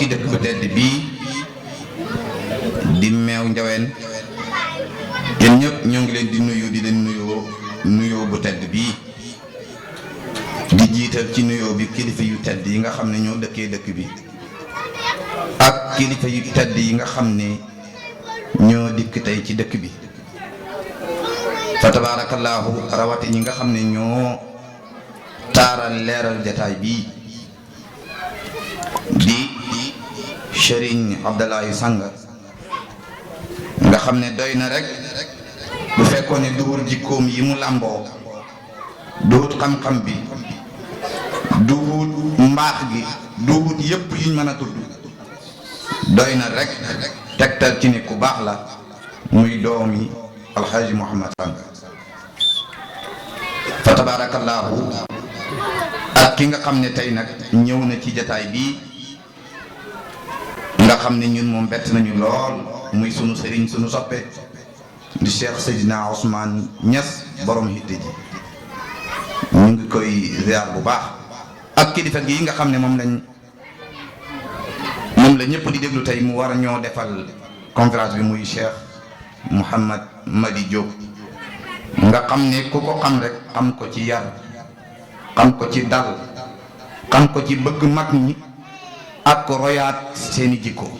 mbokki dëkk bu tedd bii di Meew Njaween yéen ñëpp ñoo ngi leen di nuyu di leen nuyoo bu tedd bii di jiital ci nuyoo bi kilifa yu tedd yi nga xam ne ñoo dëkkee dëkk bi ak kilifa yu tedd yi nga xam ne ñoo dikk tey ci dëkk bi fa tabaarakallaahu rawati ñi nga xam ne ñoo taaral leeral jataay bii di Serigne Abdoulaye Sang nga xam ne doy na rek bu fekkoon ne duhut jikkoom yi mu làmboo duhut xam-xam bi duhut mbaax gi duhut yépp yuñ mën a tudd doy na rek tegtal ci ne ku baax la muy doomi alxaaji Mouhamad Sang fa tabaarakallaahu ak ki nga xam ne tey nag ñëw na ci jataay bii nga xam ne ñun moom bett nañu lool muy sunu sëriñ sunu soppe di Cheikh Seydina Ousmane Niass borom hitte ji ñu ngi koy ziar bu baax ak kilifa gi nga xam ne moom la ñëpp di déglu tey mu war a ñoo defal conférence bi muy Cheikh Mouhamad Madi Diop nga xam ne ku ko xam rek xam ko ci yar xam ko ci dal xam ko ci bëgg mag ñi ak royaat seeni jikko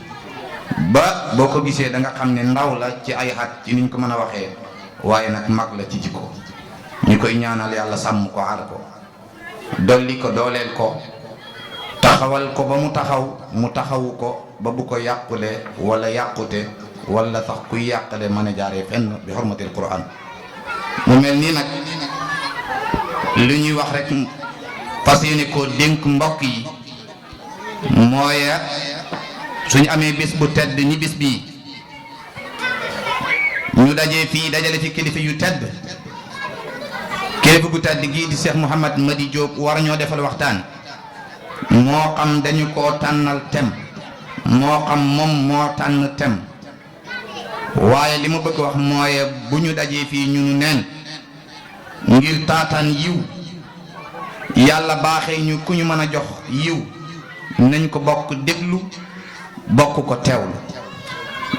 ba boo ko gisee da nga xam ne ndaw la ci ay xat ci niñ ko mën a waxee waaye nag mag la ci jikko ñu koy ñaanal yàlla sàmm ko aar ko dolli ko dooleel ko taxawal ko ba mu taxawu ko ba bu ko yàqule wala yàqute wala sax kuy yàqale mën a jaaree fenn bi xormatil Qur'an mu mel nii nag li ñuy wax rek fas yéene koo dénk mbokk yi mooy suñu amee bis bu tedd ni bis bii ñu dajee fii dajale fi kilifa yu tedd kilifa gu tedd gii di Cheikh Mouhamad Madi Diop war ñoo defal waxtaan moo xam dañu koo tànnal tem moo xam moom moo tànn tem waaye li ma bëgg wax mooy bu ñu dajee fii ñunu neen ngir taataan yiw yàlla baaxee ñu ku ñu mën a jox yiw nañ ko bokk déglu bokk ko teewlu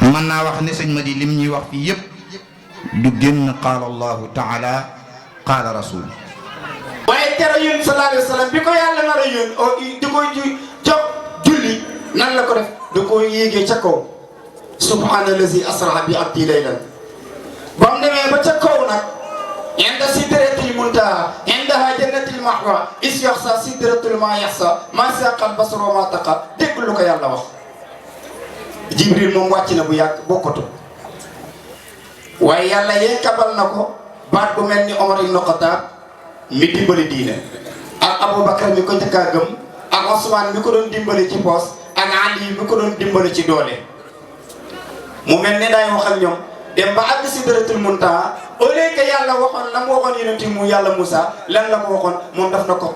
mën naa wax ne sëñ Madi lim ñuy wax fii yépp du génn qaala allahu taala qaala rasul waaye tere yéen sallallahu alayhi wa sallam bi ko yàlla nar a yóon di ko jox julli nan la ko def da ko yéegee ca kaw subhaanallazi asra bi abdi laylan ba mu demee ba ca kaw nag inda sidratil muntaha indaha jannatil mahwa is yaxsa sidratul ma yaxsa ma saqal basar wa ma taqa dégg lu ko yàlla wax jibril moom wàcc na bu yàgg bokkatu waaye yàlla yee kabal na ko baat bu mel ni Omar ibn Khattab mi dimbali diine ak Aboubacar mi ko njëkk a gëm ak Ousmane mi ko doon dimbali ci poos ak Ali mi ko doon dimbali ci doole mu mel ne daay wax ak ñoom dem ba àgg sidratul muntaha au lieu que yàlla waxoon la mu waxoon yonent mu yàlla Moussa lan la ko waxoon moom daf na ko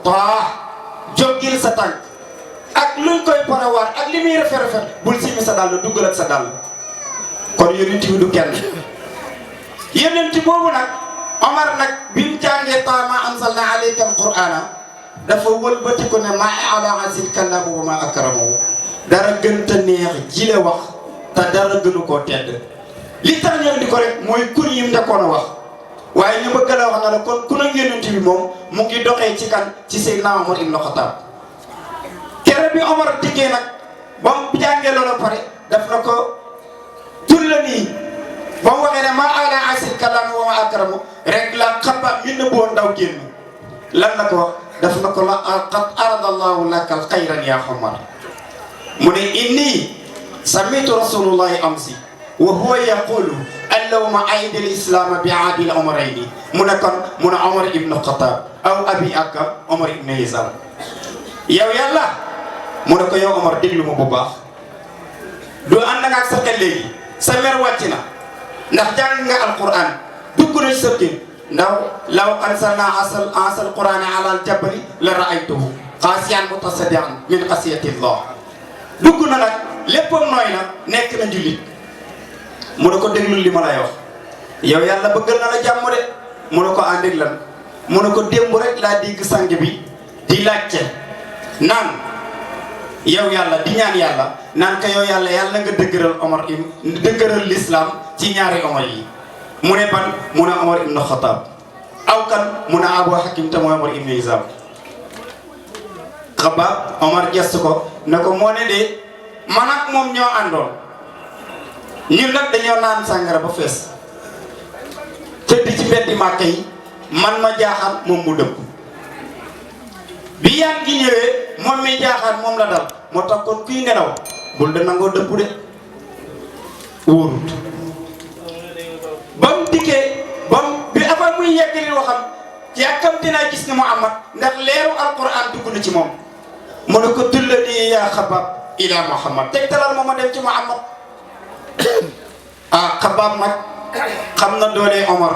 jógil sa tànk ak luñ koy parawaat ak li muy rafet bul simi sa dàll duggal ak sa dàll kon yonent bi du kenn yonent boobu nag Omar nag bi mu jàngee ma anzalna alayka alqur'ana dafa wëlbati ko ne ma ala asil kallamu wa ma akramahu dara gën te neex jile wax te dara gënu koo tedd li tax ñëw di ko rek mooy kun yim njëkkoon a wax waaye ñu bëgg la wax na la kon ku nag yonent bi moom mu ngi doxee ci kan ci Seydina Omar ibn Khattab kere bi Omar diggee nag ba mu jàngee loolu pare daf na ko tulla nii ba mu waxee ne maa ala asil kalam wa ma akramu rek la xaba min na boo ndaw génn lan la ko wax daf na ko la qad aradallahu laka al xayran ya Omar mu ne inni samitu rasulullahi amsi wa huwa yaqulu allahumma aid al islam bi aadil umarayni mu ne kon mu ne Omar ibn Khattab aw abi aka Omar ibn Hizam yow yàlla mu ne ko yow Omar déglu ma bu baax du ànd nga ak sa xel léegi sa mer wàcc na ndax jàng nga alquran dugg na ci sa kër ndaw law anzalna asal quran ala al jabali la raaytuhu xaasiyan mutasaddian min xasiyati llah dugg na nag léppam nooy na nekk na jullit mu ne ko déglul li ma lay wax yow yàlla bëggal na la jàmm de mu ne ko àndig lan mu ne ko démb rek laa dégg sang bi di laajte naan yow yàlla di ñaan yàlla naan ko yow yàlla yàlla nga dëgëral Omar dëgëral l'islam ci ñaari Omar yi mu ne ban mu ne Omar ibn Khattab aw kan mu ne Abu Hakim te mooy Omar ibn Hizam Xabaab Omar gestu ko ne ko moo ne de man ak moom ñoo àndoon ñun nag dañoo naan sàngara ba fees tëdd ci mbeddi Màkka yi man ma jaaxal moom mu dëpp bi yaan gi ñëwee moom mi jaaxal moom la dal moo tax kon kuy nelaw bul da nangoo dëpp de wóorut ba mu dikkee ba mu bi avant muy yeggali waxam yàkkamti naa gis ne Muhammad ndax leeru alquran dugg na ci moom mu ne ko tullani yaa Xabaab ila Muhammad tegtalal ma dem ci Muhammad ah Xabaab nag xam na doole Omar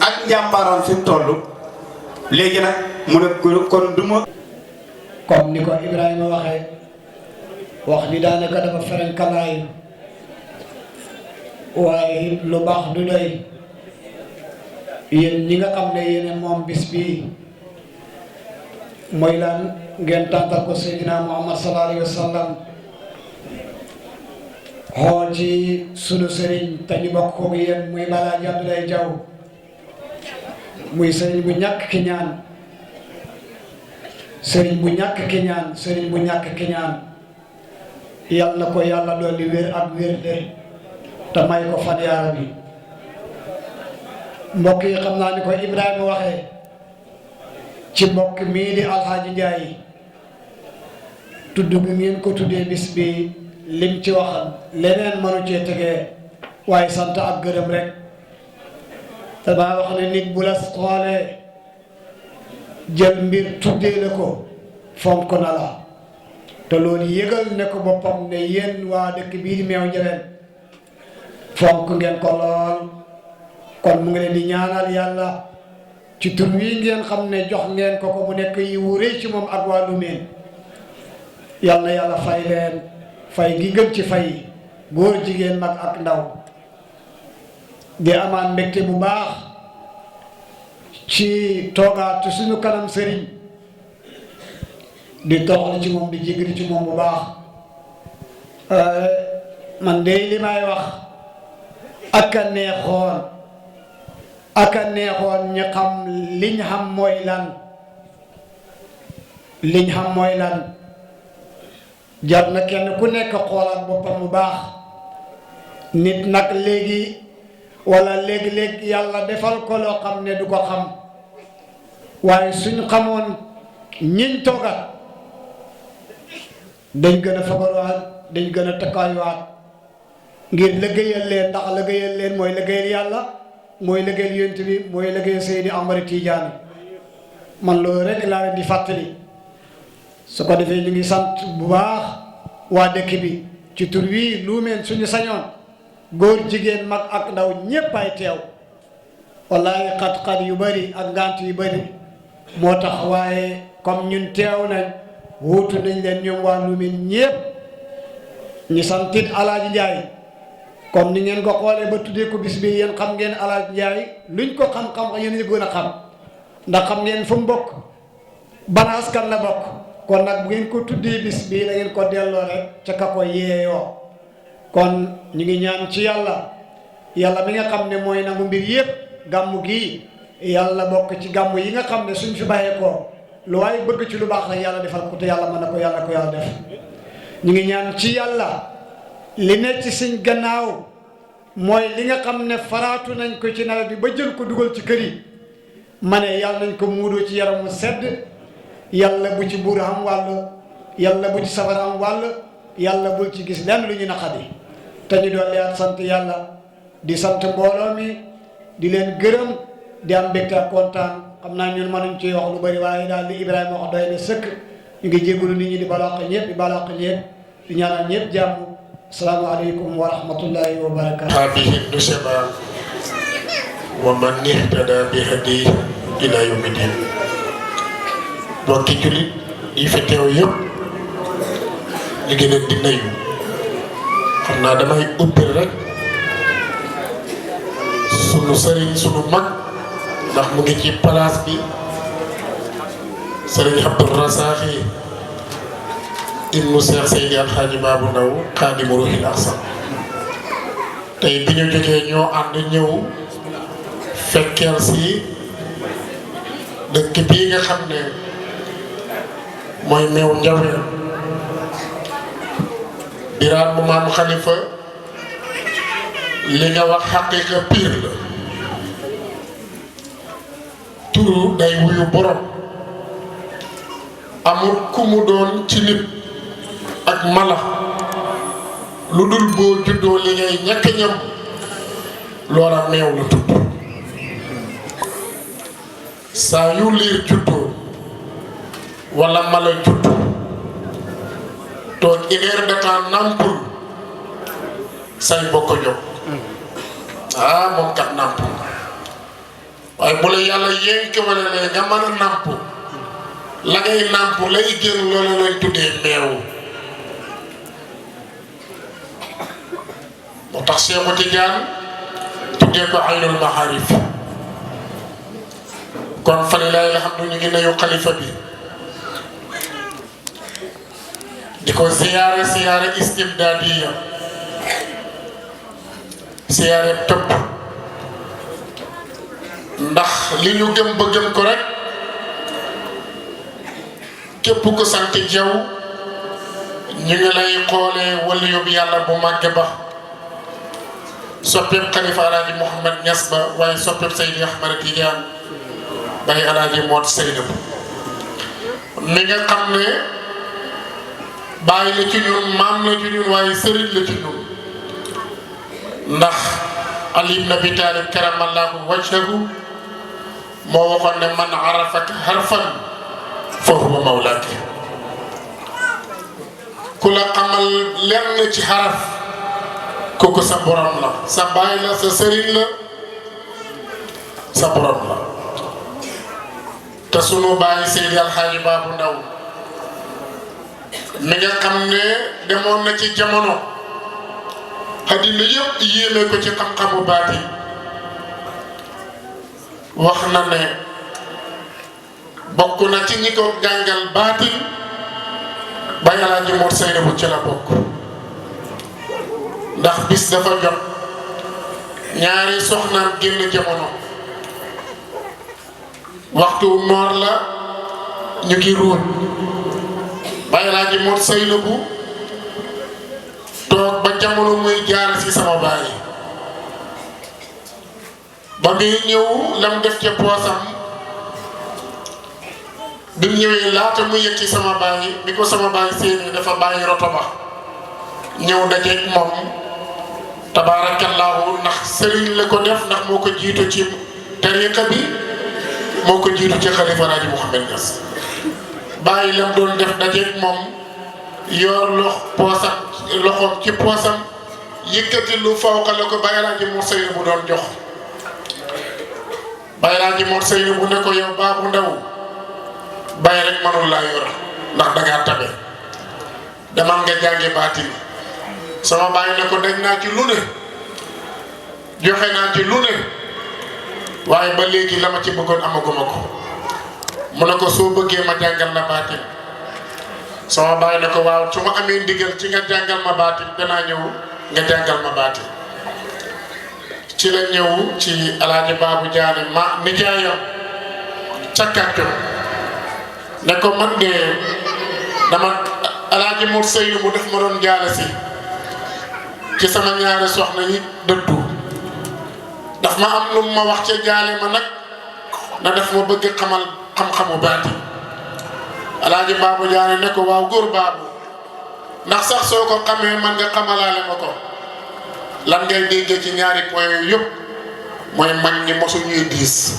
ak njàmbaaram fi mu toll léegi nag mu ne kon du ma comme ni ko Ibrahima waxee wax bi daanaka dafa ferenkalaay waaye lu baax du doy yéen ñi nga xam ne yéen moom bis bii mooy lan ngeen tàntal ko Seydina Muhammad sallallahu alayhi wa sallam xool ci sunu sëriñ te ñu bokk ko yéen muy Balaaji Abdoulaye Diaw muy sëriñ bu ñàkk ki ñaan sëriñ bu ñàkk ki ñaan sëriñ bu ñàkk ki ñaan yal na ko yàlla dolli wér ak wér de te may ko fan yaara bi mbokk yi xam naa ni ko Ibrahima waxee ci mbokk mii di Alxaaji Njaay tudd bi ngeen ko tuddee bis bi lim ci wax leneen mënu cee tegee waaye sant ak gërëm rek te maa wax ne nit bu la xoolee jël mbir tuddee la ko fonk na la te loolu yëgal ne ko boppam ne yéen waa dëkk bii di Meew Njabeen fonk ngeen ko lool kon mu ngi leen di ñaanal yàlla ci tur wi ngeen xam ne jox ngeen ko ko mu nekk yi wu rëy ci moom ak waa Lumeen yal na yàlla fay leen fay gi gën ci fay góor jigéen mag ak ndaw di amaan mbégte bu baax ci toogaat ci suñu kanam sëriñ di tooxal ci moom di jégri ci moom bu baax man de li may wax ak a neexoon ñi xam liñ xam mooy lan jar na kenn ku nekk xoolaat boppam bu baax nit nag léegi wala léegi-léegi yàlla defal ko loo xam ne du ko xam waaye suñ xamoon ñiñ toogat dañ gën a fagarwaat dañ gën a takkaaywaat ngir liggéeyal leen ndax liggéeyal leen mooy liggéeyal yàlla mooy liggéeyal yonent bi mooy liggéeyal Seydi Ahmad Tidiane man loolu rek laa leen di fàttali su ko defee ñu ngi sant bu baax waa dëkk bi ci tur wi Lumeen suñu sañoon góor jigéen mag ak ndaw ñépp ay teew wallaahi xat-xat yu bari ak ngant yu bari moo tax waaye comme ñun teew nañ wuutu nañ leen ñoom waa Lumeen ñépp ñu santit Alaaji Njaay comme ni ngeen ko xoolee ba tuddee ko bis bi yéen xam ngeen Alaaji Njaay luñ ko xam-xam yéen ñu gën a xam ndax xam ngeen fu mu bokk ban askan la bokk kon nag bu ngeen ko tuddee bis bi da ngeen ko delloo rek ca ka ko yeeyoo kon ñu ngi ñaan ci yàlla mi nga xam ne mooy nangu mbir yépp gàmmu gii yàlla bokk ci gàmmu yi nga xam ne suñ fi bàyyee ko lu waaye bëgg ci lu baax rek yàlla defal ko te yàlla mën na ko yàlla ko yàlla def ñu ngi ñaan ci yàlla li ne ci suñ gannaaw mooy li nga xam ne faraatu nañ ko ci nawet bi ba jël ko dugal ci kër yi ma ne yàlla nañ ko muudoo ci yaramu sedd yàlla bu ci buur am wàll yàlla bu ci safara am wàll yàlla bul ci gis lenn lu ñu naqadi te ñu doon leen sant yàlla di sant mbooloo mi di leen gërëm di am mbégte ak kontaan xam naa ñun mënuñ ci wax lu bari waaye daal li Ibrahima wax doy na sëkk ñu ngi jégalu nit ñi di balaax ñëpp di balaax ñëpp di ñaanal ñëpp jàmm asalaamaaleykum wa rahmatullahi wa barakaatu. هذه النسبة ومن اهتدى بهديه إلى يوم الدين. mbokki jullit yi fi teew yëpp ñu ngi leen di nuyu xam naa damay ubbi rek sunu sëriñ sunu mag ndax mu ngi ci place bi sëriñ Abdou Rassakhi ibnu Cheikh Seydi Alxaaji Baabu Ndaw xaadimu ruuhil aqsa tey bi ñu jógee ñoo ànd ñëw fekkeel si dëkk bii nga xam ne mooy meew Njaween biraan bu maam Xalifa li nga wax xaqiiqa piir la turu day wuyu borom amul ku mu doon ci nit ak mala lu dul boo juddoo li ngay ñàkk ñam loola meew la tudd saa yu liir juddoo walla mala juddoo toog une heure de temps nàmpul say bokk jóg moom kat nàmpul waaye bu la yàlla yénke wala lee nga mën a nàmp la ngay nàmp lay génn loolu lañ tuddee meew moo tax Seexu Tijaan tuddee ko aynul maharif kon fa lillaahi alhamdu ñu ngi nuyu xalifa bi di ko siyaare istimdaadiya siyaare topp ndax li ñu gëm ba gëm ko rek képp ko sant jaw ñu ngi lay xoolee wala yóbbu yàlla bu màgge ba soppeeb xalifa alaaji Mouhamed Niass ba waaye soppeeb Seydi Ahmad Tidiane bay alaaji Moot Seydi mi nga xam ne bàyyi la ci ñun maam la ci ñun waaye sëriñ la ci ñun ndax Ali ibn Abi Talib karamallahu wajhahu moo waxoon ne man arafaka harfan fa huwa mawlaak ku la xamal lenn ci xaraf kooku sa borom la sa baay la sa sëriñ la sa borom la te sunu baay Seydi Alxaaji Baabu Ndaw mi nga xam ne demoon na ci jamono àddina yëpp yéeme ko ci xam-xamu baati wax na ne bokk na ci ñi ko jàngal baati bay Alaaji Moot Seydi bu ci la bokk ndax bis dafa jot ñaari soxnaam génn jamono waxtu noor la ñu ngi ruuj bay Alaaji Moot Seydi bu toog ba jamono muy jaar ci sama baay ba muy ñëw lam def ca poosam bi mu ñëwee laata muy yëg ci sama baay bi ko sama baay séenee dafa bàyyi roto ba ñëw dajeeg moom tabaarakallaahu ndax sëriñ la ko def ndax moo ko jiitu ci tariqa bi moo ko jiitu ci xalifa Alaaji Mouhamed Niass bàyyi lam doon def dajeeg moom yor loxoom ci poosam yëkkati lu fawqa la ko Baye Alaaji Moot Seydi bu doon jox Baye Alaaji Moot Seydi bu ne ko yow Baabu Ndaw Baye rek mënul laa yor ndax dangaa tabe demal nga jànge baatin sama Baye ne ko daj naa ci lu ne joxe naa ci lu ne waaye ba léegi la ma ci bëggoon amaguma ko mu ne ko soo bëggee ma jàngal la baatin sama Baye ne ko waaw su ma amee ndigal ci nga jàngal ma baatin danaa ñëw nga jàngal ma baatin ci la ñëw ci Alaaji Baabu Jaane ma nijaayam ca kàttu ne ko man de dama Alaaji Moot Seydi mu def ma doon jaale si ci sama ñaari soxna yi dëddu daf ma am lu ma wax ca jaale ma nag na def ma bëgg xamal xam-xamu baatin Alaaji Baabu Jaane ne ko waaw góor baabu ndax sax soo ko xamee man nga xamalaale ma ko lan ngay déggee ci ñaari point yooyu yëpp mooy mag ñi mosu ñuy diis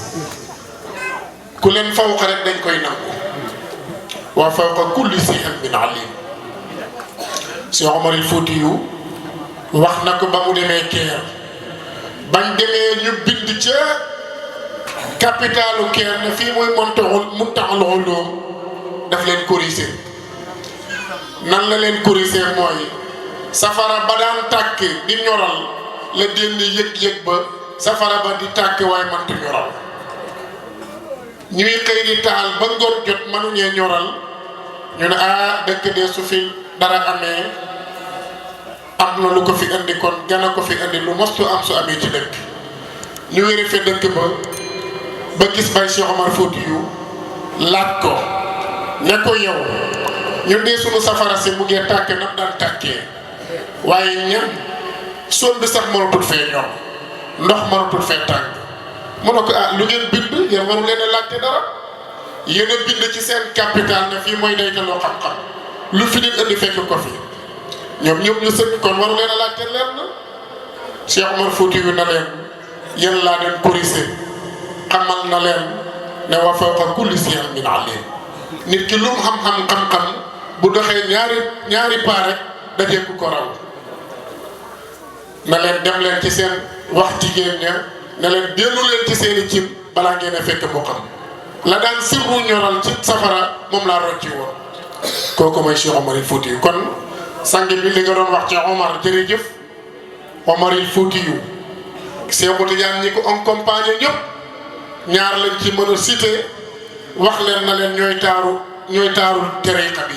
ku leen fawqa rek dañ koy nangu wa fawqa kulli shay'in min alim Cheikh Omar il Foutiyou wax na ko ba mu demee Caire bañ demee ñu bind ca capitalu Caire ne fii mooy Muntaxul Ulum daf leen corriger nan la leen corriger mooy safara ba daan tàkk di ñoral la dénn yëg-yëg ba safara ba di tàkk waaye mëntu ñoral ñuy xëy di taal ba ngoon jot mënuñee ñoral ñu ne dëkk de su fi dara amee am na lu ko fi indi kon gën a ko fi indi lu mostu am su amee ci dëkk ñu vérifié dëkk ba gis Baye Cheikh Omar Foutiyou laaj ko ne ko yow ñu dee sunu safara si mu ngee tàkke nam daan tàkkee waaye ñan soon bi sax mënatul fee ñoom ndox mënatul fee tànk mu ne ko ah lu ngeen bind yéen waru leen a laajte dara yéen a bind ci seen capital ne fii mooy daytaloo xam-xam lu fi nit indi fekk ko fi ñoom ñëpp ñu sëkk kon waru leen a laajte leen na Cheikh Omar Foutiyou na leen yéen laa leen corrigé xamal na leen ne wa fawqa kulli zi ilmin alim nit ki lu mu xam-xam bu doxee ñaari paa rek dajee ku ko raw na leen dem leen ci seen wax jigéen ña ne leen dellu leen ci seeni cim balaa ngeen a fekk mu xam la daan sirru ñoral ci safara moom laa rocci woon kooku mooy Cheikh Omar il Foutiyou kon sang bi li nga doon wax ci Omar jërëjëf Omar il Foutiyou Seexu Tijaan ñi ko accompagné ñëpp ñaar lañ ci mën a cité wax leen na leen ñooy taaru tariqa bi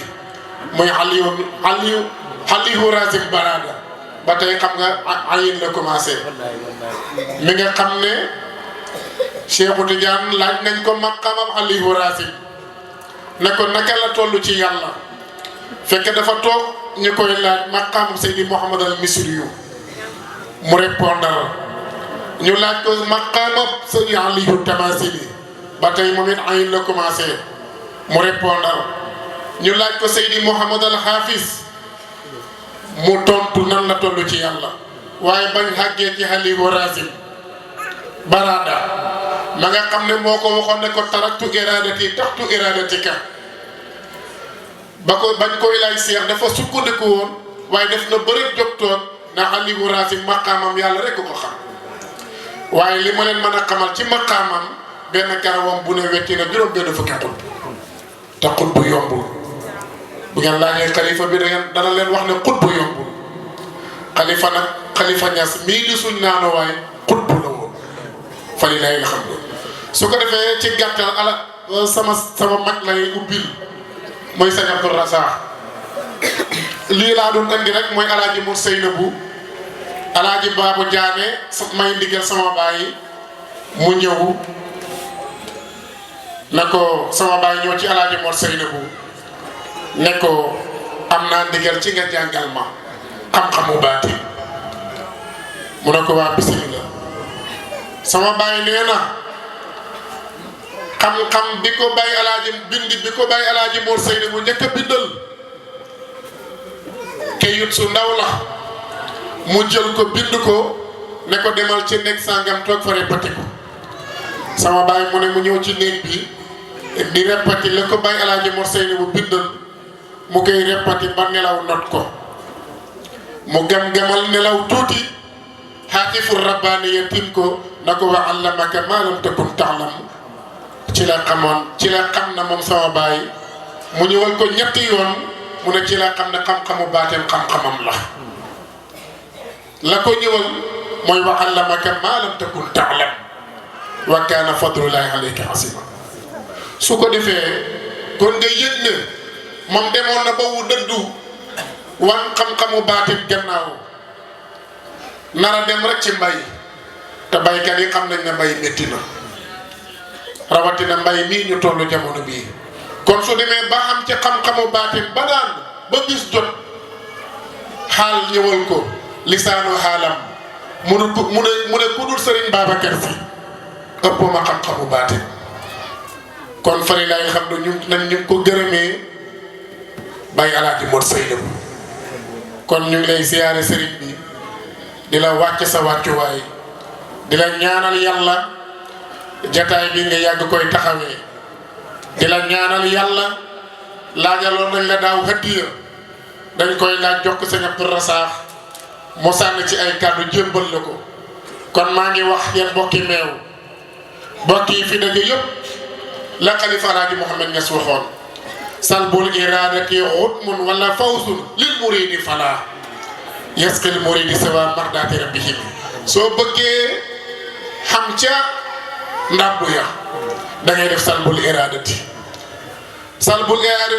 mooy Aliou Razim Barada ba tey xam nga ayin la commencé mi nga xam ne Seexu Tijaan laaj nañ ko maqamam Aliou Razim ne ko naka la toll ci yàlla fekk dafa toog ñu koy laaj maqamam Seydi Mouhamad al Misriyu mu répondre ñu laaj ko maqamam Seydi Aliou Tamasini ba tey moom it ayin la commencé mu répondre ñu laaj ko Seydi Mouhamad al Hafiz mu tontu nan la toll ci yàlla waaye bañ xàggee ci Aliou Razim Barada ma nga xam ne moo ko waxoon ne ko taraktu iradati taxtu iradatika bañ koy laaj seex dafa sukkandiku woon waaye def na bëri jóg toog na Aliou Razim maqaamam yàlla rek ko xam waaye li ma leen mën a xamal ci maqaamam benn karawam bu ne wetti na juróom benn fukki xut te xut bu yombul bu ngeen laajee xalifa bi dana leen wax ne xut bu yombul xalifa Ñas mii di suñ naano waaye xut bu la woon fa li lay xam su ko defee ci gàttal sama mag lay ubbil mooy sëñ Abdou Rassakh lii laa doon andi rek mooy alaaji Mor Seynabou alaaji Babou Diané may ndigal sama baay mu ñëw ne ko sama baay ñëw ci alaaji Mor Seynabou ne ko am naa ndigal ci nga jàngal ma xam-xamu baati mu ne ko waa bismillah sama baay nee na xam-xam bi ko bàyyi alaaji bi ko bàyyi alaaji Mor Seynabou njëkk a bindal kayit su ndaw la mu jël ko bind ko ne ko demal ci néeg sàngam toog fa répété ko sama baay mu ne mu ñëw ci néeg bi di répété la ko bàyyi alaaji Mor Seynabou bindal mu koy répété ba nelaw not ko mu gam-gamal nelaw tuuti xaatiful rabbaani ya tin ko na ko wa allamaka maa lam takun ta'lam ci la xam na moom sama baay mu ñëwal ko ñetti yoon mu ne ci la xam ne xam-xamu baateen xam-xamam la ko ñëwal mooy wa allamaka maa lam takun ta'lam wa kaana fadlullahi alayka asima su ko defee kon nga yëg ne moom demoon na ba wu dëddu wan xam-xamu baatin gannaaw nara dem rek ci mbay te baykat yi xam nañ ne mbay métti na rawatina mbay mii ñu tollu jamono bii kon su demee ba am ci xam-xamu baatin ba daan ba gis jot xaal ñëwal ko lisaanu xaalam mu ne ku dul Sëriñ Babacar Si ëpp ma xam-xamu baatin kon fari laay xam ne ñu ko gërëmee Baye Alaaji Mor Seynabou kon ñu ngi lay ziyaare sëriñ bi di la wàcc sa wàccuwaay di la ñaanal yàlla jataay bi nga yàgg koy taxawee di la ñaanal yàlla laajaloon nañ la daaw hëddiya dañ koy laaj jox ko sëñ Abdou Rassakh mu sànni ci ay kàddu jébbal la ko kon maa ngi wax yéen bokki meew bokk yi fi daje yëpp la xalifa Alaaji Mouhamed Niass waxoon salbul iradati xutmun wala fawzun lil muridi fala yasqil muridi sawa mardati rabbihim soo bëggee xam ca ndàbbu ya da ngay def salbul iradati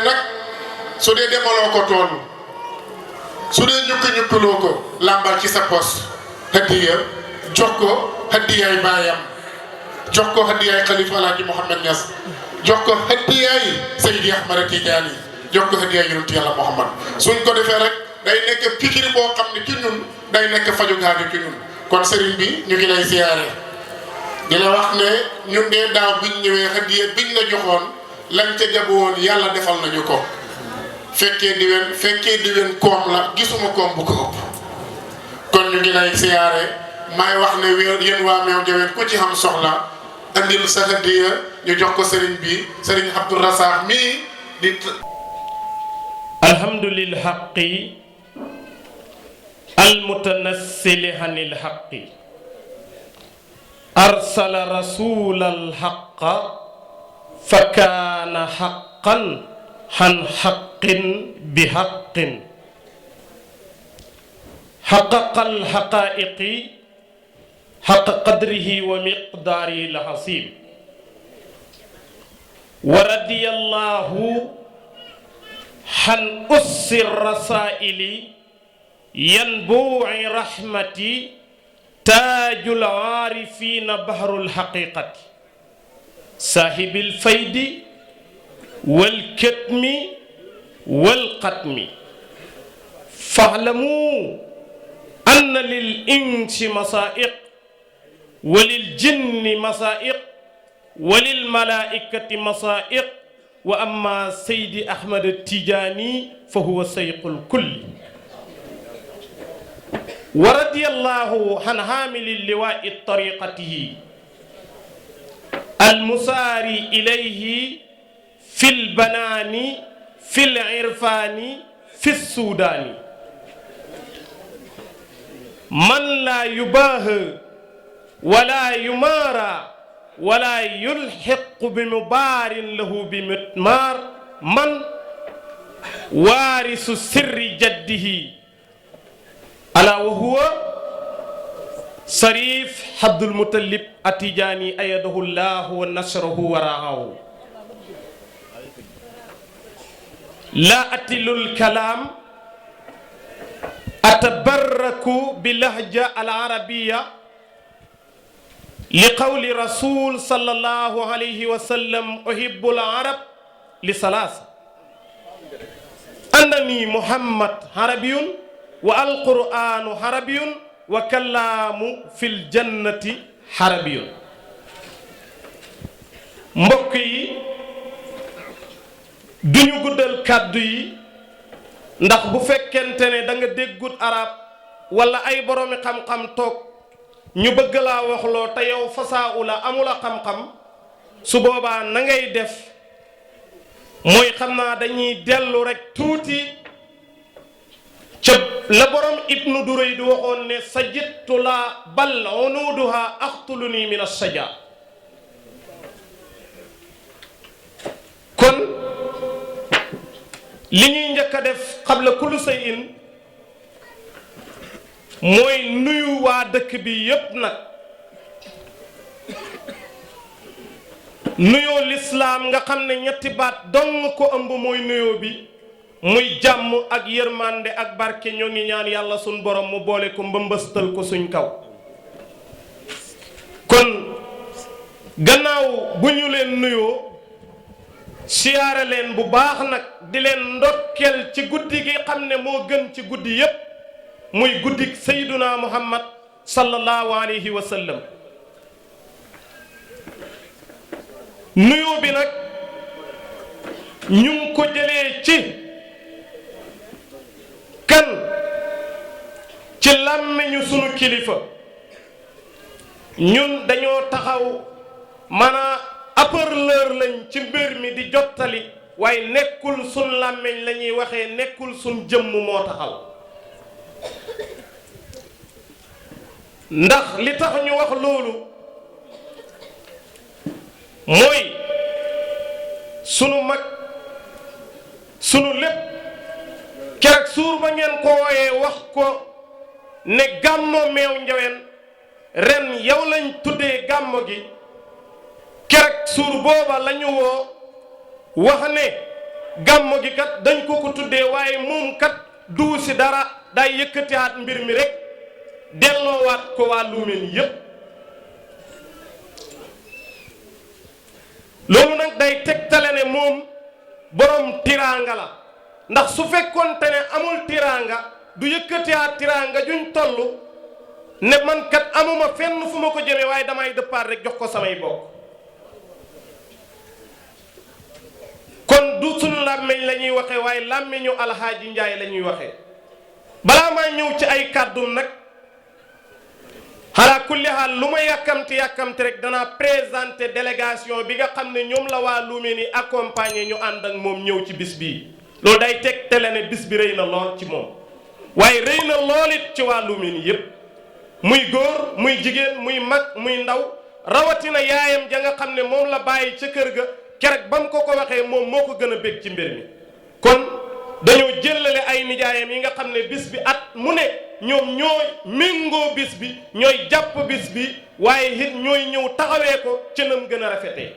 nag su dee demaloo ko tool su dee ñukkaloo ko làmbal ci sa pos hadiya jox ko hadiyaay baayam jox ko hadiyaay xalifa Alaaji Mouhamed Niass jox ko hadiyaay Seydi Ahmad Tidiane jox ko hadiyaay yonent yàlla Mouhamad suñ ko defee rek day nekk pikir boo xam ne ci ñun day nekk faju gaajo ci ñun kon sëriñ bi ñu ngi lay siyaare di la wax ne ñun dee daaw biñ ñëwee hadiya biñ la joxoon lañ ca jabu woon yàlla defal nañu ko fekkee diwen koom la gisuma koom bu ko ëpp kon ñu ngi lay siyaare may wax ne yéen waa Meew Ndiawéne ku ci xam soxla andil sa hadiya ñu jox ko sëriñ bi sëriñ Abdou Rassakh mii di alhamdulil haqqi almutanassili hanil haqqi arsala rasulal haqqa fa kaana haqqan han haqqin bi haqqin haqqaqal haqa'iqi haqqa qadrihi wa miqdaarihi al-azim wa radiyallahu han ussi rasaili yanbu'i rahmati taajul aarifina bahrul haqiqati saahibil faydi wal katmi wal qatmi fa'lamu anna lil insi masaa'iq wa lil jinni masaa'iq wa lil malaa'ikati masaa'iq wa amma Seydi Ahmad Tijaani fa huwa sayqul kulli wa radiyallahu an haamili liwaa'i tariqatihi al-musaari ilayhi fil banaani fil irfaani fis suudaani man laa yubaaha wala yumaara wala yulxiqu bi mubaarin lahu bi mitmaar man waarisu sirri jaddihi ala wa huwa Sarif Abdul Muttalib Atijaani ayadahu llahu wa nasrahu wa raahu la atilul kalaam atabarraku bi lahja al arabiya li qawli rasul sallallahu alayhi wa sallam uhibbu al arab li salaasa annani muhammad harabiyun wa al qur'anu harabiyun wa kallaamu fil jannati harabiyun mbokk yi duñu guddal kàddu yi ndax bu fekkente ne da nga déggut arab wala ay boroomi xam-xam toog ñu bëgg laa waxloo te yow fasaa la amula xam-xam su boobaa na ngay def mooy xam naa dañuy dellu rek tuuti ca la borom ibnu Durayd waxoon ne sajidtu la bal unuduha aqtuluni min as-saja kon li ñuy njëkk a def qabla kulli shay'in mooy nuyu waa dëkk bi yépp nag nuyoo lislaam nga xam ne ñetti baat dong ko ëmb mooy nuyoo bi muy jàmm ak yërmande ak barke ñoo ngi ñaan yàlla suñ borom mu boole ko mbëmbëstal ko suñ kaw kon gannaaw bu ñu leen nuyoo siyaare leen bu baax nag di leen ndokkeel ci guddi gi xam ne moo gën ci guddi yépp muy guddik sayyiduna muhammad sallallahu alayhi wa sallam nuyoo bi nag ñu ngi ko jëlee ci kan ci làmmiñu sunu kilifa ñun dañoo taxaw maanaa haut-parleur lañ ci mbir mi di jottali waaye nekkul sun làmmiñ la ñuy waxee nekkul sun jëmm moo taxaw ndax li tax ñu wax loolu mooy sunu mag sunu lépp keroog suur ba ngeen ko wooyee wax ko ne gàmmo Meew Ndiawéne ren yow lañ tuddee gàmmo gi keroog suur booba lañu woo wax ne gàmmo gi kat dañ ko tuddee waaye moom kat duu si dara day yëkkatiwaat mbir mi rek delloowaat ko waa Luumeen yépp loolu nag day tegtale ne moom borom tiraanga la ndax su fekkoonte ne amul tiraanga du yëkkatiwaat tiraanga juñ toll ne man kat amuma fenn fu ma ko jëme waaye damay dëppaat rek jox ko samay bokk kon du sunu làmmiñ la ñuy waxee waaye làmmiñu Alxaaji Njaay la ñuy waxee balaa maa ñëw ci ay kàddum nag xalaa kulli xaal lu ma yàkkamti rek danaa présenter délégation bi nga xam ne ñoom la waa Luumeen yi accompagner ñu ànd ak moom ñëw ci bis bii loolu day teg tele ne bis bi rëy na lool ci moom waaye rëy na lool it ci waa Luumeen yi yépp muy góor muy jigéen muy mag muy ndaw rawatina yaayam ja nga xam ne moom la bàyyi ca kër ga kerek ba mu ko waxee moom moo ko gën a bég ci mbir mi kon dañoo jëlale ay nijaayam yi nga xam ne bis bi at mu ne ñoom ñooy méngoo bis bi ñooy jàpp bis bi waaye it ñooy ñëw taxawee ko ca nam gën a rafetee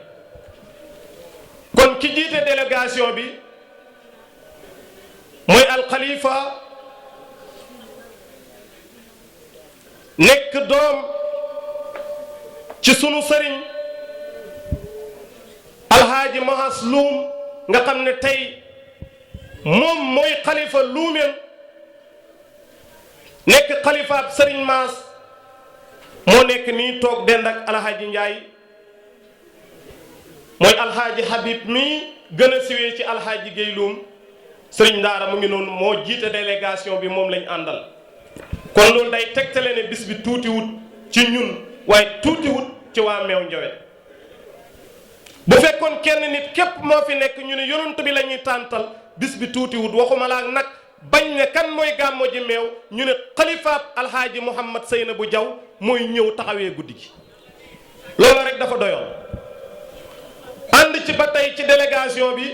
kon ki jiite délégation bi mooy alxalifa nekk doom ci sunu sëriñ alhaaji Mahas Luum nga xam ne tey moom mooy xalifa Luumeen nekk xalifaab sëriñ Maas moo nekk nii toog dend ak alhaaji Njaay mooy alhaaji Habib mii gën a siwee ci alhaaji Géy Luum sëriñ Ndaara mu ngi noonu moo jiite délégation bi moom lañ àndal kon loolu day tegtale ne bis bi tuuti wut ci ñun waaye tuuti wut ci waa Meew Njowe bu fekkoon kenn nit képp moo fi nekk ñu ne yonent bi la ñuy tàntal bis bi tuuti wut waxuma laa nag bañ ne kan mooy gàmmo ji meew ñu ne xalifaab alhaaji Mouhamad Seynabou Diaw mooy ñëw taxawee guddi gi loolu rek dafa doyoon ànd ci ba tey ci délégation bi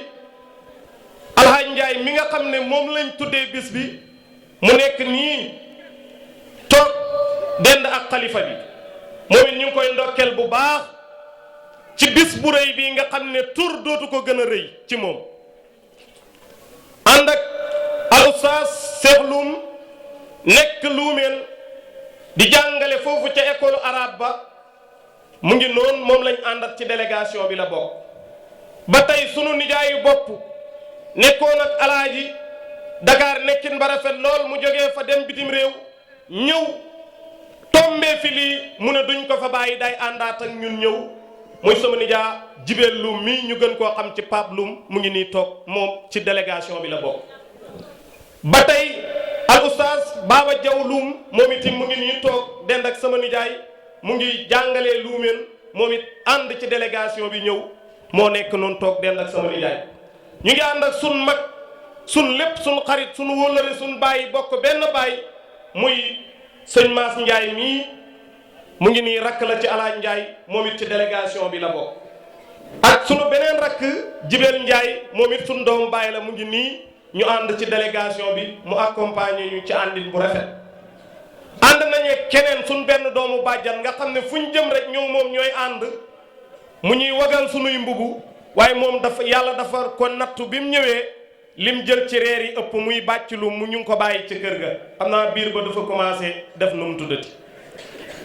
alhaaji Njaay mi nga xam ne moom lañ tuddee bis bi mu nekk nii toog dend ak xalifa bi moom it ñu ngi koy ndokkeel bu baax ci bis bu rëy bi nga xam ne tur dootu ko gën a rëy ci moom ànd ak al oustaz Cheikh Loum nekk Luumeen di jàngale foofu ca école arabe ba mu ngi noonu moom lañ àndat ci délégation bi la bokk ba tey sunu nijaayu bopp nekkoon ak alaaji Dakar nekkin ba rafet lool mu jógee fa dem bitim réew ñëw tombee fi lii mu ne duñ ko fa bàyyi day àndaat ak ñun ñëw mooy sama nijaa Jibeel Loum mii ñu gën koo xam ci Pape Loum mu ngi nii toog moom ci délégation bi la bokk ba tey al oustaz Baba Diaw Loum moom itam mu ngi nii toog dend ak sama nijaay mu ngi jàngalee Luumeen moom it ànd ci délégation bi ñëw moo nekk noonu toog dend ak sama nijaay ñu ngi ànd ak sun mag sun lépp sun xarit sun wóllëre sun bàyyi bokk benn bàyyi muy sëñ Maas Njaay mii mu ngi nii rakk la ci alaaj Njaay moom it ci délégation bi la bokk ak sunu beneen rakk Jibeel Njaay moom it sunu doom bàyyi la mu ngi nii ñu ànd ci délégation bi mu accompagner ñu ci àndin bu rafet ànd nañu keneen sunu benn doomu bàjjan nga xam ne fu ñu jëm rek ñëw moom ñooy ànd mu ñuy wagal sunuy mbubu waaye moom dafa yàlla dafa ko nattu bi mu ñëwee lim jël ci reer yi ëpp muy bàcc lu mu ñu ngi ko bàyyi ci kër ga xam naa biir ba dafa commencé def nu mu tuddati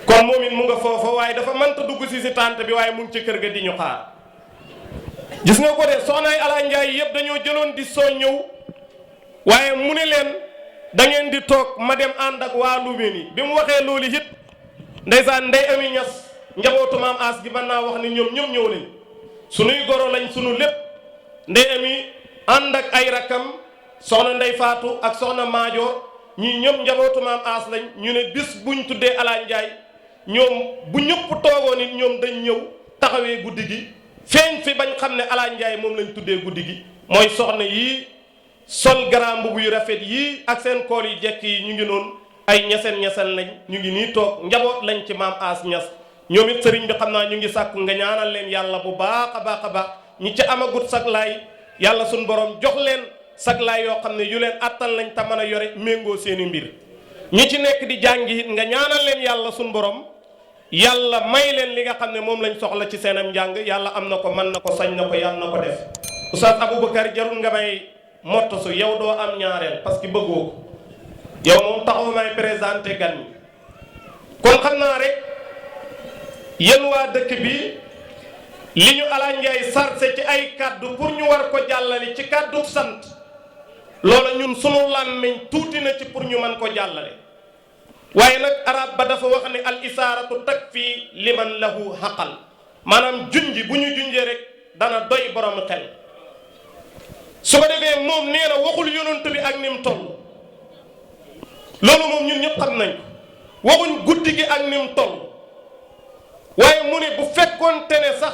kon moom it mu nga foofa waaye dafa mënta dugg si tànt bi waaye mu ngi ci kër ga di ñu xaar gis nga ko de soxnaay Alaaji Njaay yëpp dañoo jëloon di soo ñëw waaye mu ne leen da ngeen di toog ma dem ànd ak waa Luumeen yi bi mu waxee loolu it ndeysaan Ndey Ami Ñas njabootu maam As gi mën naa wax ni ñoom ñëw nañ sunuy goro lañ sunu lépp Ndey Ami ànd ak ay rakkam soxna Ndey Faatu ak soxna Maajoor ñii ñëpp njabootu maam As lañ ñu ne bis buñ tuddee Alaaji Njaay ñoom bu ñëpp toogoon it ñoom dañ ñëw taxawee guddi gi feeñ fi bañ xam ne Alaaji Njaay moom lañ tuddee guddi gi mooy soxna yii sol grand mbubu yu rafet yii ak seen kool yu jekk yi ñu ngi noonu ay ñeseen lañ ñu ngi nii toog njaboot lañ ci maam As Ñas ñoom it sëriñ bi xam naa ñu ngi sàkku nga ñaanal leen yàlla bu baax a baax ñi ci amagut saglaay yàlla suñ borom jox leen saglaay yoo xam ne yu leen attan lañ te mën a yore méngoo seeni mbir ñi ci nekk di jàngi it nga ñaanal leen yàlla suñ borom yàlla may leen li nga xam ne moom lañ soxla ci seenam njàng yàlla am na ko mën na ko sañ na ko yàlla na ko def Oustaz Aboubacar jarul nga may mottasu yow doo am ñaareel parce que bëggoo ko yow moom taxaw may présenté gan ñi kon xam naa rek yéen waa dëkk bi li ñu Ala Ndiaye sarse ci ay kàddu pour ñu war ko jàllale ci kàddu sant loola ñun sunu làmmiñ tuuti na ci pour ñu mën ko jàllale waaye nag arab ba dafa wax ne al isaaratu takfi liman lahu xaqal maanaam junji bu ñu junjee rek dana doy borom xel su ko defee moom nee na waxul yonent bi ak ni mu toll loolu moom ñun ñëpp xam nañ ko waxuñ guddi gi ak ni mu toll waaye mu ne bu fekkoonte ne sax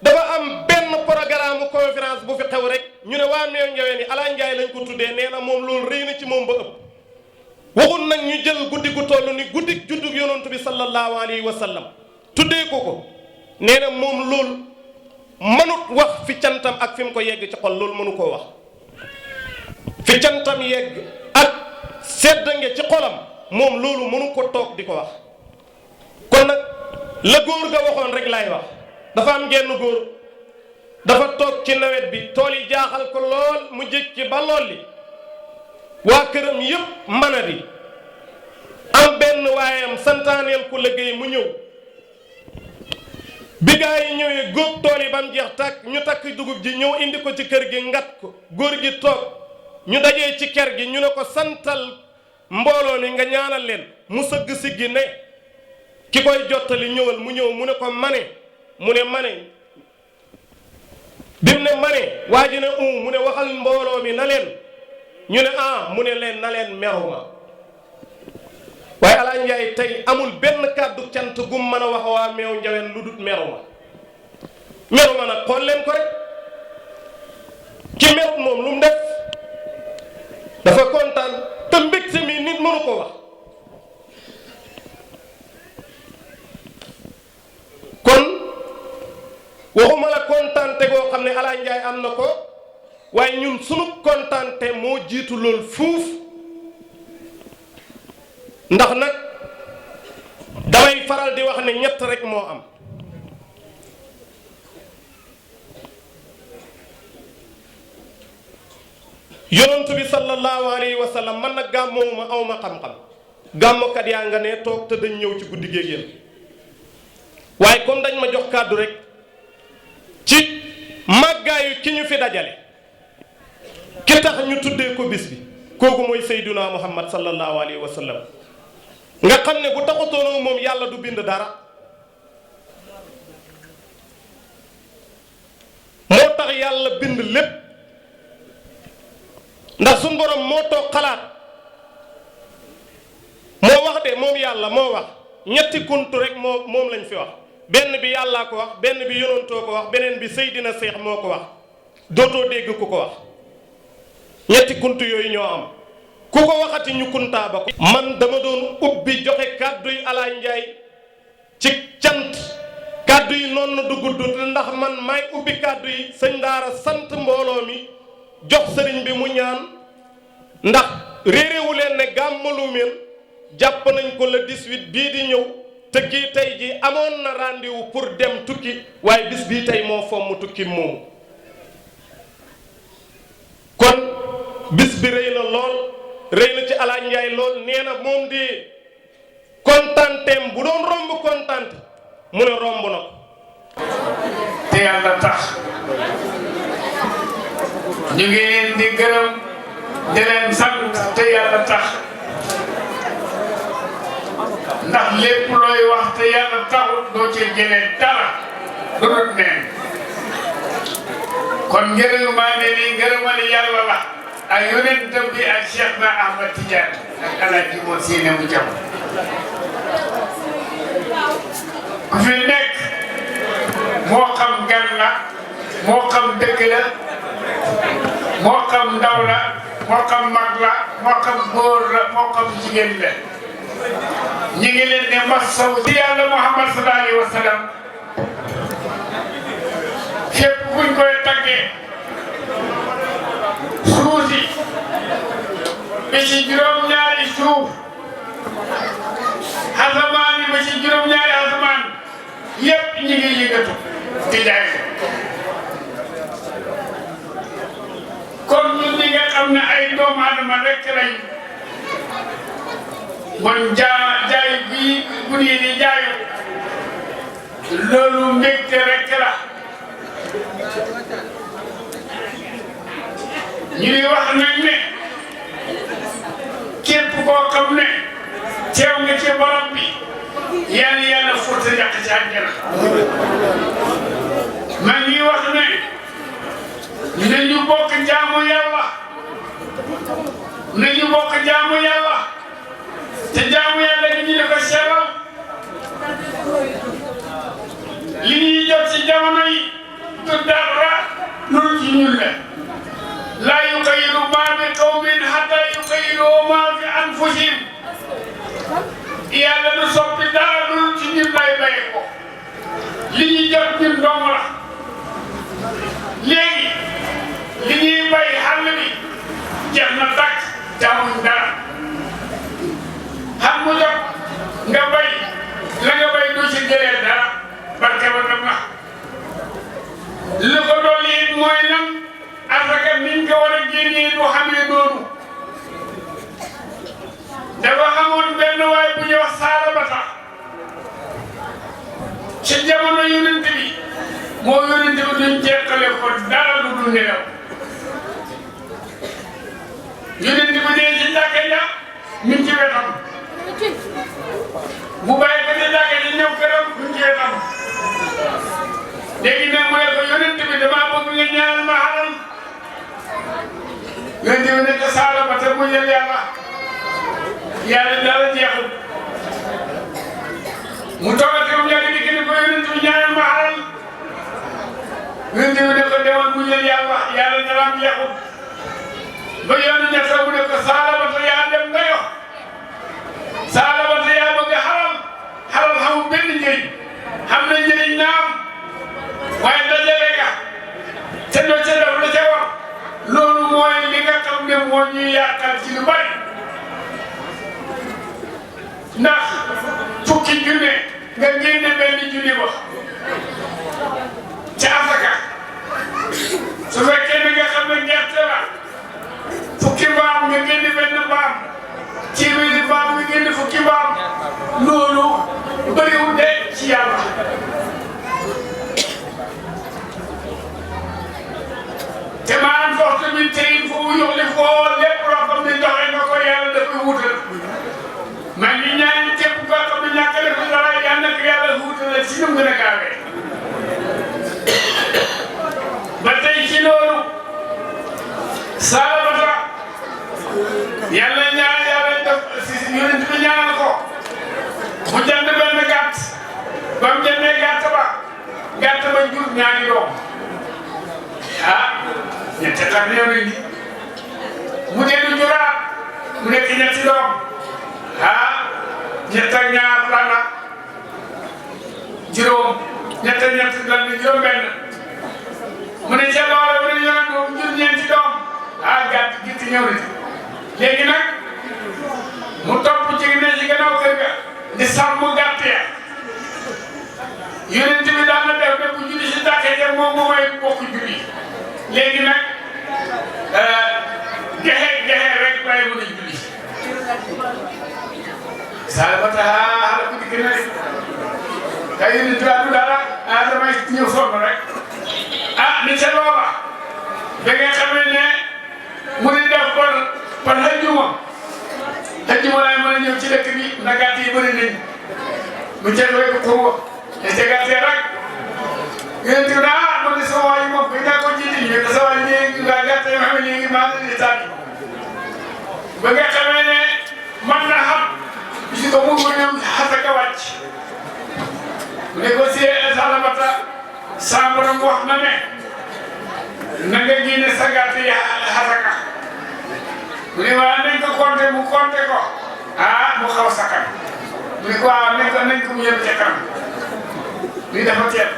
dafa am benn programme conférence bu fi xew rek ñu ne waa Meew Njaween yi Ala Ndiaye lañ ko tuddee nee na moom loolu rëy na ci moom ba ëpp waxul nag ñu jël guddi gu toll ni guddi juddug yonent bi sallallahu alayhi wa sallam tuddee ko nee na moom loolu mënut wax fi cantam ak fi mu ko yegg ci xol loolu mënu koo wax fi cantam yegg ak seddange ci xolam moom loolu mënu ko toog di ko wax kon nag la góor ga waxoon rek laay wax dafa am genn góor dafa toog ci nawet bi tool yi jaaxal ko lool mu jékki ba lool li waa këram yëpp manadi am benn waayam santaaneel ku liggéey mu ñëw bi gaa yi ñëwee góob tool yi ba mu jeex tàkk ñu takk dugub ji ñëw indi ko ci kër gi ngat ko góor gi toog ñu dajee ci kër gi ñu ne ko santal mbooloo mi nga ñaanal leen mu sëgg siggi ne ki koy jottali ñëwal mu ñëw mu ne ko mane mu ne mane bi mu ne mane waa ji ne mu ne waxal mbooloo mi na leen ñu ne mu ne leen na leen meruma waaye Ala Ndiaye tey amul benn kàddu cant gum mën a wax waa Meew Njaween lu dut meruma nag xool leen ko rek ki merut moom lu mu def dafa kontaan te mbégte mi nit mënu ko wax kon waxuma la kontaante goo xam ne Ala Ndiaye am na ko waaye ñun sunu kontaante moo jiitu lool fuuf ndax nag damay faral di wax ne ñett rek moo am yonent bi sallallahu alayhi wa sallam man nag gàmmoowuma awma xam-xam gàmmokat yaa nga ne toog te dañ ñëw ci guddi géeg yéen waaye comme dañ ma jox kàddu rek ci màggaayu ki ñu fi dajale ki tax ñu tuddee ko bis bi kooku mooy Seydina Muhammad sallallahu alayhi wa sallam nga xam ne bu taxutoonoo moom yàlla du bind dara moo tax yàlla bind lépp ndax suñ borom moo toog xalaat moo wax de moom yàlla moo wax ñetti kuntu rek moom lañ fi wax benn bi yàllaa ko wax benn bi yonantoo ko wax beneen bi Seydina Seex moo ko wax dootoo dégg ku ko wax ñetti kuntu yooyu ñoo am ku ko waxati ñu kuntaa ba ko man dama doon ubbi joxe kàddu yi Ala Ndiaye ci cant kàddu yi noonu na dugg ndax man maay ubbi kàddu yi sëñ daara sant mbooloo mi jox sëriñ bi mu ñaan ndax réeréwu leen ne gàmmalu mel jàpp nañ ko le 18 bii di ñëw te kii tey ji amoon na rendez-vous pour dem tukki waaye bis bii tey moo fomm tukki moomu kon bis bi rëy na lool rëy na ci Ala Ndiaye lool nee na moom di kontaanteem bu doon romb kontaante mu ne romb na ko te yàlla tax ñu ngi leen di gërëm di leen sant te yàlla tax ndax lépp looy wax te yàlla taxut doo ci jëlee dara du dut neen kon ngërëmaa ne ni ngërëmal yàlla la ak yonentam bi ak Cheikh na Ahmad Tidiane ak Alaaji moo siine mu jam ku fi nekk moo xam gan la moo xam dëkk la moo xam ndaw la moo xam mag la moo xam góor la moo xam jigéen la ñi ngi leen ne masaw ci yàlla Muhammad sallallahu alayhi wa sallam fépp buñ koy taggee suusi bi ci juróom-ñaari suuf asamaan yi ba ci juróom-ñaari asamaan yépp ñi ngi yëngatu di jaay kon ñu doomu aadama rek lañ bon jaay bii bu nii di jaayu loolu mbégte rek la ñu ngi wax nag ne képp koo xam ne teew nga ci borom bi yàlla furta yàq ci àjjana ma ngi wax ne nañu bokk jaamu yàlla nañu bokk jaamu yàlla te jaamu yàlla gi ñu ne ko sellal li ñuy jot ci jamono yi du dara lu ci ñun la laa yuxayyiru maa bi qawmin hattaa yuxayyiru maa bi anfusihim yàlla du soppi dara lu ci ñun lay bay ko li ñuy jot ñun dong la léegi li ñuy bay xàll bi jeex na tàkk jaamuñ dara xam mu jot nga bay la nga bay du ci jëlee dara barke ba dem na li ko doon it mooy nan asaka niñ ko war a génnee du xamee noonu dafa xamoon benn waay bu ñuy wax Saalabata ci jamono yonent bi moo yonent bi duñ jeexale ko dara lu dul nelaw yonent bi dee ci jàkka ja mi ngi ci wetam bu bàyyi ko ci jàkka ji ñëw këram mi ngi ci wetam léegi nag mu ne ko yonent bi damaa bëgg nga ñaanal ma xaral yonent bi ne ko Saalabata mu yël yàlla dara jeexul mu toogate mu yàgg dikk ne ko yonent bi ñaanal ma xaral yonent bi ne ko demal mu yël yàlla dara jeexul ba yoonu ñett mu ne ko Saalabata yaa dem nga yo Saalabata yaa bëgg xaral xamul benn njëriñ xam na njëriñ naam waaye dajale nga te doo ca def la ca war loolu mooy li nga xam ne moo ñuy yàqal ci lu bari ndax fukki junne nga génne benn junne ba ca asaka su fekkee ne nga xam ne gerte la fukki mbaam nga génne benn mbaam téeméeri mbaam nga génne fukki mbaam loolu bëriwul de ci yàlla te maanaam foofu tamit tey foofu yoxli foo lépp loo xam ne joxe nga ko yàlla dafay wutal man ñi ñaan képp koo xam ne ñàkkale ko dara yàlla na ko yàlla wutal si nu mu gën a gaawee ba tey ci loolu Saalabata yàlla ñaan yàlla def si yonent bi ñaanal ko mu jënd benn gàtt ba mu jëndee gàtt ba jur ñaari doom ñetti at néew nañ ni mu dellu juraat mu nekk ñetti doom ñett ak ñaar lan la juróom ñett ak ñett lan la juróom-benn mu ne ca loola mu ne ñoo doom jur ñeenti doom gàtt gitti ñëw na léegi nag mu topp ci ne ci gannaaw kër ga di sàmm gàtt ya yonent bi daan na def ne bu julli si tàkkee ja moom mooy bokk julli léegi nag gexe rek bàyyi mu ne julli Saalabata xala ko dikk na de kay yonent bi du dara damay ñëw sonn rek ni ca loola da nga xamee ne mu di def par xëjjuma laay mën a ñëw ci dëkk bi na gàtt yi bëri nañ mu jël rek xurwa te ca gàttee rek yonent bi man de sama waay moom nga ko jiite ñu ne sa waay léegi nga gàtt yoo xam ne léegi maa ngi leen di tànn ba nga xamee ne man na xam gis nga mu ngi ñëw xasaka wàcc mu négocié Saalabata saa borom wax na ne na nga génne sa gàtt yi xasaka mu ne waaw nañ ko compté mu compté ko mu xaw sakkan mu ne ko waaw nañ ko mu yem ca kanam lii dafa teel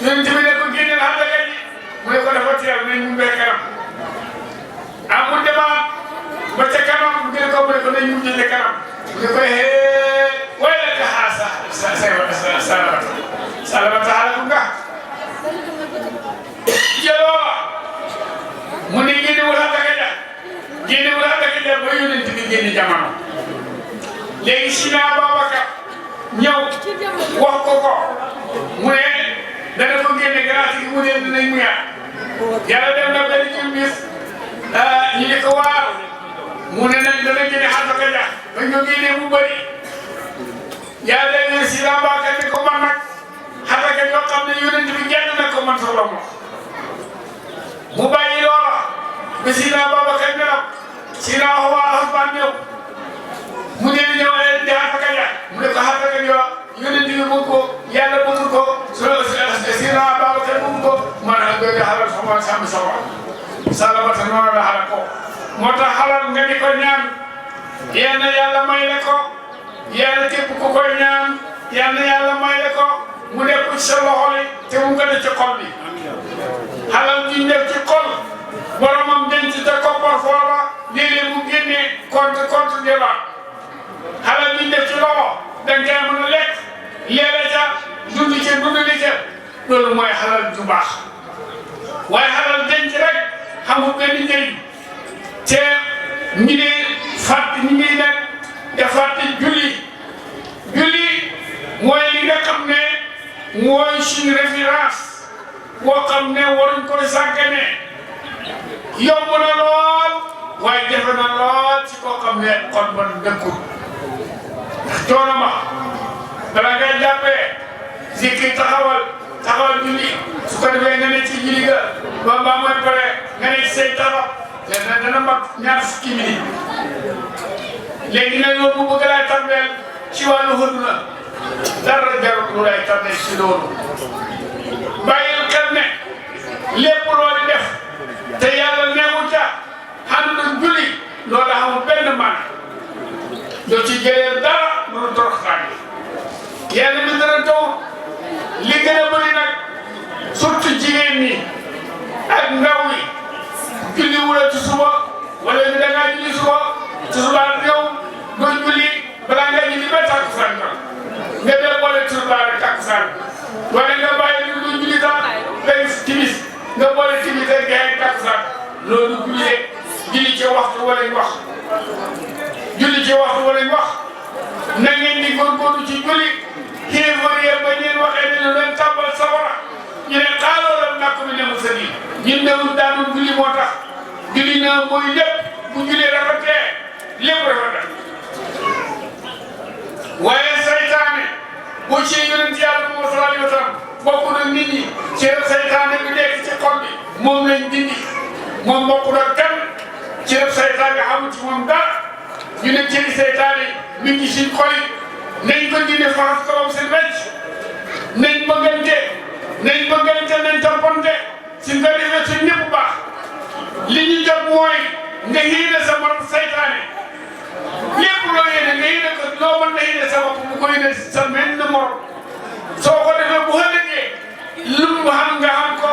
yonent bi ne ko génneel xasaka ji mu ne ko dafa teel nañ mu mbee kanam mu demaat ba ca kanam mu ne ko nañ mu jëlee kanam mu ne ko waaye la Saalabata xala ko nga jëloo mu ne jamono léegi si naa Babacar ñëw wax ko mu ne dana ko génne grâce gi mu ne dinañ mu yàlla dem na benn ci bis ñu di ko waar mu ne nag dana génne xasaka ja ba ñu génne mu bëri yàlla day ne si naa Babacar ni ko man nag xasaka yoo xam ne yonent bi genn na ko man solo mu bàyyi loola ba si naa Babacar nelaw si naa waa Usmaan ñëw mu ne ñëw di xasaka ja mu ne ko xasaka joo yonent bi bëgg ko yàlla bëgg ko si naa Babacar bëgg ko man ak bëgg xalal sama sàmm sama salamata noonu la xalal ko moo tax xalal nga di ko ñaan yal na yàlla may la ko yàlla képp ku koy ñaan yal na yàlla may la ko mu def ko ci sa loxo li te mu gën a ci xol bi xalal ñu def ci xol boromam denc te koppar foofa léeg-léeg mu génnee compte débat xalal ñu def ci loxo danga koy mën a lekk leele ca dundi ca dundali ca loolu mooy xalal ju baax waaye xalal denc rek xamul benn njëriñ te ñi ngi fàtt ñi ngi nag da fàtte julli mooy li nga xam ne mooy suñu référence boo xam ne waruñ koy sàggane yomb na lool waaye jafe na lool ci koo xam ne xol ba dëkkul ndax coono ma bala ngay jàppee zikri taxawal julli su ko defee nga ne ci julli ga ba mooy pare nga ne ci say tabax dana mat ñaar fukki minute léegi nag loolu bu bëgg lay tàmbeel ci wàllu xëdd na dara jarul lu lay tàmbeel ci loolu bàyyil xel ne lépp loo di def te yàlla neewu ca xam julli loolu amul benn maana doo ci jëlee dara lu toroxtaan yàlla mi dara taw li gën a bëri nag surtout jigéen ñi ak ndaw yi julli wula ci suba wala ni da ngaa julli suba ci suba yow doo julli balaa nga julli ba takkusaan nga dee boole ci suba rek takkusaan wala nga bàyyi lu doo julli sax day timis nga boole timis rek gee takkusaan loolu julli julli ci waxtu wala ñu wax julli ci waxtu wala ñu wax na ngeen di góorgóorlu ci julli kéefar ba ñeen waxee ne lu leen tàbbal sawara ñu ne xaaloo la nàkk mi ne mu sëni ñun dewul daanul julli moo tax julli na mooy lépp bu julli rafetee lépp rafet waaye saytaane boo ci yonent yàlla moom sallallahu alayhi wa sallam bokk na nit ñi ci saytaane bi nekk ci xol bi moom lañ dindi moom bokk na kan ci saytaane xamul ci moom dara ñu ne cëri saytaane mi ngi ci xol yi nañ ko dindi faxas kawam seen wecc nañ bëggante nañ toppante si nga defee su ñëpp baax li ñu jot mooy nga yéene sa bopp saytaane lépp loo yéene nga yéene ko loo mën na yéene sa bopp bu ko yéene sa mel na morom soo ko defee bu ëllëgee lu mu xam nga xam ko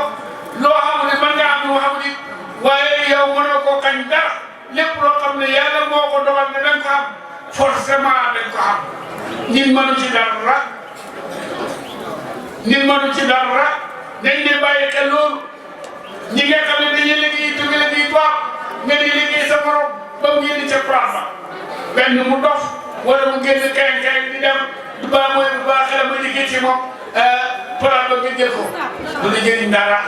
loo xam ne mën nga am lu xam ni waaye yow mënoo koo kañ dara lépp loo xam ne yàlla moo ko dogal ne dañ ko xam forcément dañ ko xam nit mënu ci dara nañ ne bàyyi xel loolu ñi nga xam ne dañuy liggéey tuuti liggéey tubaab nga di liggéey sa morom ba mu génn ca place ba benn mu dof wala mu génn kañ di dem du baax mooy bu baax xel ma liggéey ci moom place ba nga jël ko du la jëriñ dara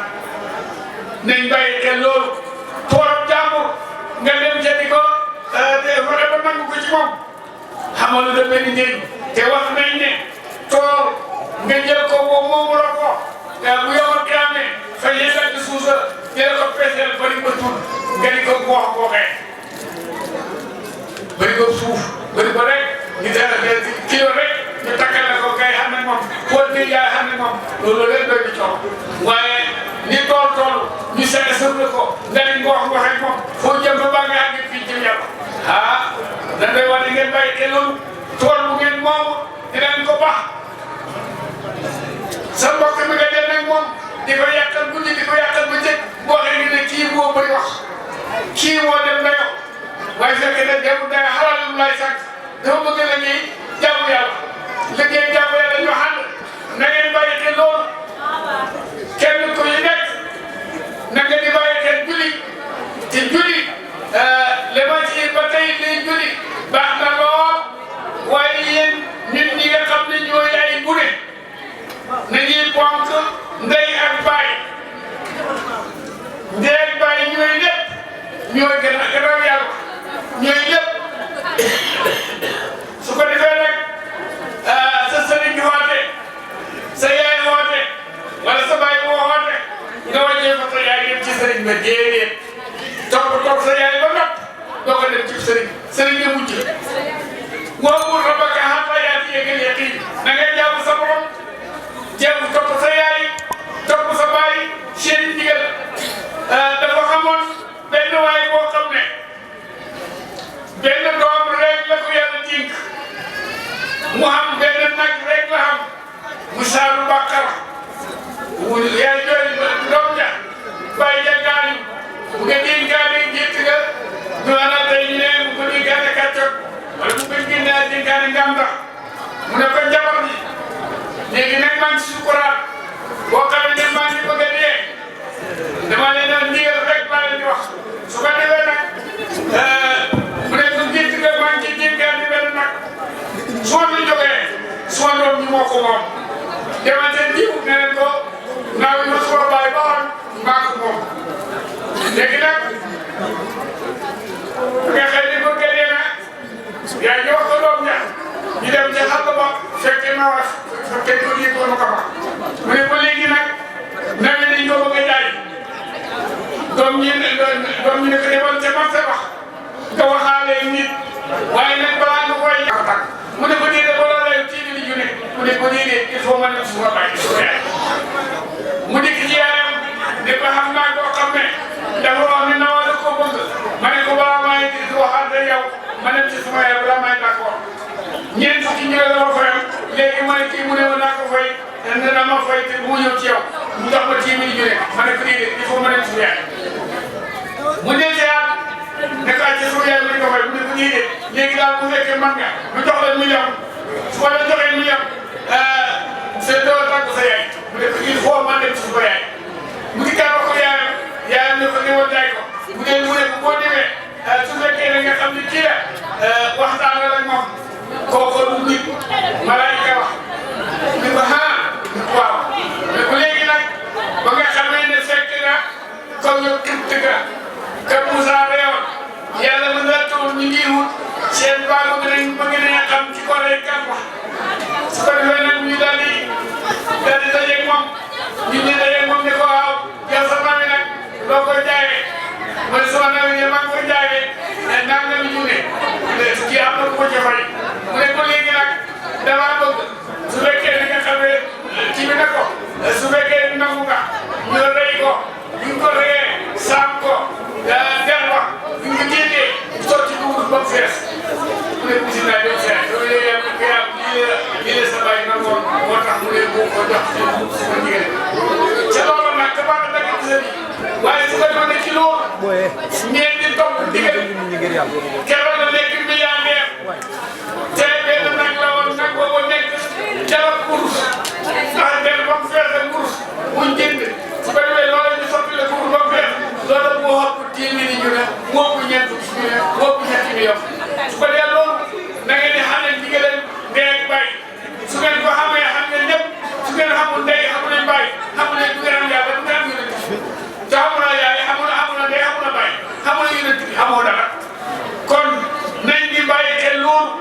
nañ bàyyi xel loolu toolab jàmbur nga dem ca di ko fexe ba nangu ko ci moom xamal lu da benn njëriñ te wax nañ ne tool nga jël ko boobu moomu la ko bu yowoon kaame fa yéesal ci suuf sa jël ko peseel bari ba tur nga di ko booxee bari ko suuf bari ko rek ñu def kilo rek ñu takkale ko kay xam ne moom foo di yaay xam ne moom loolu leen doy di coow waaye ni tool ñu seet sëble ko nga di waxee moom foo jëm ba baa nga àgg fii ci yàlla da ngay wax ne ngeen bàyyi te loolu tool bu ngeen moomu dinañ ko baax sa mbokk mi nga dem nag moom di ko yàqal guddi di ko yàqal bëccëg boo xam ne kii moo bëri wax kii moo dem na yow waaye fekk na dem dara xalal lu lay sant dafa bëgg la ñuy jaamu yàlla liggéey jaamu yàlla ñu ànd na ngeen bàyyi te loolu kenn ku yi nekk na nga di bàyyi te julli li ma ci ba tey liy julli ñooy gannaaw yàlla ñooy lépp su ko defee nag sa sëriñ bi woote sa yaay woote wala sa baay boo woote nga wàññee fa sa yaay dem ci sëriñ ba déedéet topp sa yaay ba nopp doo ko dem ci sëriñ nga mujj woowul rabbaka hattaa ya'tiyakal yaqiin na ngay jaamu sa borom jéem topp sa yaay topp sa baay seen ndigal dafa xamoon benn waay boo xam ne benn doom rek la ko yàlla dénk mu xam benn nag rek la xam mu saaru bàqara yaay jooy doom ja bàyyi ja gaañu bu nga dénkaane gétt ga ñu ana tey ñu ne mu ko dénkaane kàccot wala mu ko génnee dénkaane ngàmba mu ne ko jabar ji léegi nag maa ngi sukuraat boo xamee ne maa ngi bëgg a dee dama leen a ndigal rek laa leen di wax su ko defee nag mu ne ko gétt ga maa ngi ci dénkaane benn nag su ma la jógee suma doom ñi moo ko moom demante jiw ne leen ko naaw yi ma suma bàyyi ba xam maa ko moom léegi nag nga xëy ni ko génnee na yaa ngi wax ko doom ña ñu dem ca xàll ba fekkee ma wax fekkee ko lii ko ma ko wax mu ne ko léegi nag nawe nañ ko bëgg a jaay doom ñi ne ko demal ca marché ba nga waxaale nit waaye nag balaa nga koy yàq mu ne ko déedéet balaa lay tiimili ju ne mu ne ko déedéet il faut ma dem suma bàyyi suma yaay mu dikk ci yaayam ne ko xam naa koo xam ne dafa wax ne nawaa da ko bëgg ma ne ko balaa maay di waxaat ak yow ma dem ci suma yaay balaa maay d'accord ñeent fukki ñëw la ma fayam léegi ma ne kii mu ne ma naa ko fay ne na ma fay te bu mu ñëw ci yow mu jox ma tiimili ju ne ma ne ko déedéet il faut ma dem suma yaay mu ne ci yaay ne ko àcce suma yaay ma ne ko fay mu ne ko déedéet léegi daal bu fekkee man nga mu jox leen million su ko la joxee million c'est doo tàggu sa yaay mu ne ko il faut ma dem ci suma yaay mu ngi kaa wax ko yaayam ne ko demoon jaay ko mu ne ko boo demee su fekkee ne nga xam ne kii la waxtaan la ak moom kooku du nit malaayika wax ne ko waaw ne ko léegi nag ba nga xamee ne fekk na comme yow ka Moussa reewoon yàlla mën naa toog ñu ngi wut seen baalu bëgg nañ xam ci ko lay kan wax su ko defee nag ñu daal di dajeeg moom ñu dajeeg moom ne ko waaw yow sa maam yi nag loo koy jaayee mu ne sama naw yi maa ngi koy jaayee nangam yu ne kii am na ku ko jëfay mu ne ko léegi nag damaa bëgg su fekkee ne nga xam ne kii bi na ko su fekkee nangu nga ñu rey ko ñu ko reyee saam ko der wax ñu ngi génnee sotti dugub ba mu fees mu ne bisi naa dem fees loolu lii la sa bàyyi nangoon moo tax mu ne boo ko jox ci sama jigéen ca loolu nag damaa la dagg ci waaye su ko defee ne ci loolu ngeen di topp digal keroog la nekk milliardaire te benn nag la woon nag boobu nekk jala course ndax der ba mu fees ak course buñ jënd su ko defee loolu ñu sotti la course ba mu fees loolu moo ëpp téeméeri ñu ne moo ëpp ñeent fukki ñu ne moo ëpp ñetti million su ko defee loolu na ngeen di xam ne digaleen ndey ak bàyyi su ngeen ko xamee xam ngeen lépp su ngeen xamul ndey xamul leen bàyyi xamul leen du ngeen am yàlla du ngeen am yonent bi te xamul naa yaay xamul na ndey xamul na bàyyi xamul na yonent bi xamoo dara kon nañ di bàyyi xel loolu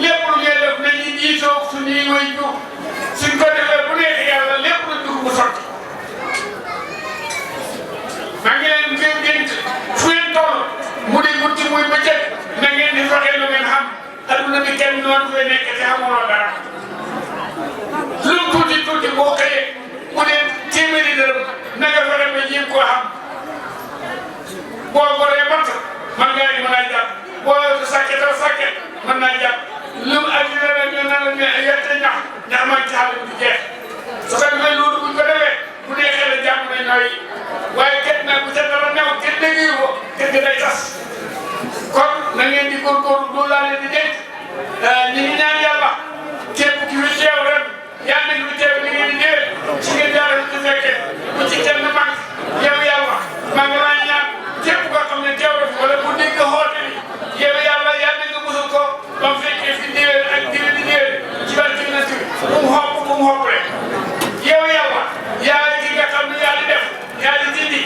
lépp lu ñuy def nañ di diisoo suñuy way ju suñ ko defee bu neexee yàlla lépp lu dugg mu sotti maa ngi leen di dénk fu ngeen toll mu di guddi muy bëccëg na ngeen di fexe lu ngeen xam adduna bi kenn noonu fay nekk te xamuloo dara lu mu tuuti boo xëyee mu ne téeméeri dërëm na nga fexe ba jéem koo xam boo goree bant man ngaa mën a jàpp boo sàkketal sàkket mën naa jàpp lu mu aju dara ñu naan la yette ñax maa ngi ci xale bi di jeex su ko defee loolu buñ ko defee bu dee xel jàmm nañ nooy waaye ket nag bu ca dara new kenn dégg ko kër gi day tas kon na ngeen di góorgóorlu loolu laa leen di denc ñu ngi ñaan yàlla képp ki fi teew ren yaa ngi fi teew li ngeen di déwén ci ngeen jaarale ci fekkee bu ci kenn mag yow yàlla maa ngi laa ñaan képp koo xam ne teew na fi wala bu dégg xoote bi yow yàlla yaa ngi nga musul ko ba mu fekkee fi déwén ak déwén di déwén ci barke na ci bu mu xopp rek yow yàlla yaa ngi nga xam ne yaa di def yaa di dindi